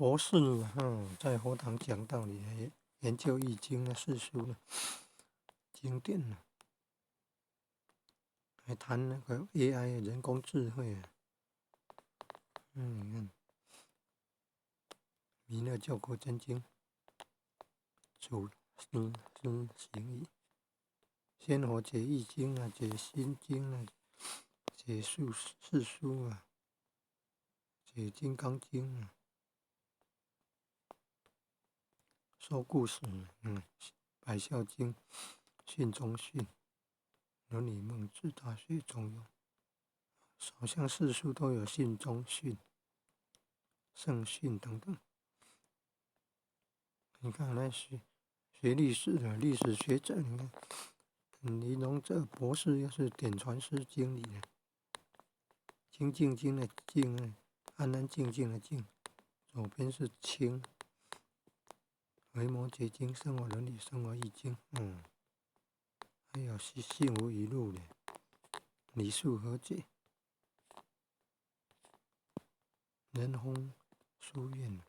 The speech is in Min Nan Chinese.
博士啊，在佛堂講道理，研究易經啊、四書啊、經典啊，還談那個 AI 人工智慧啊。你看，彌勒救苦真經，祖師師行義，仙佛解易經啊，解心經啊，解四書啊，解金剛經啊，說故事，百孝經、訓中訓、倫理孟子、大學中庸，好像四書都有訓中訓、聖訓等等。你看那學歷史的歷史學者，你看李榮哲博士又是點傳師經理的，清淨經的淨，安安靜靜的靜，左邊是清。維摩詰經、生活倫理、生活易經，還有是幸福語錄的，李樹和解，仁風書院。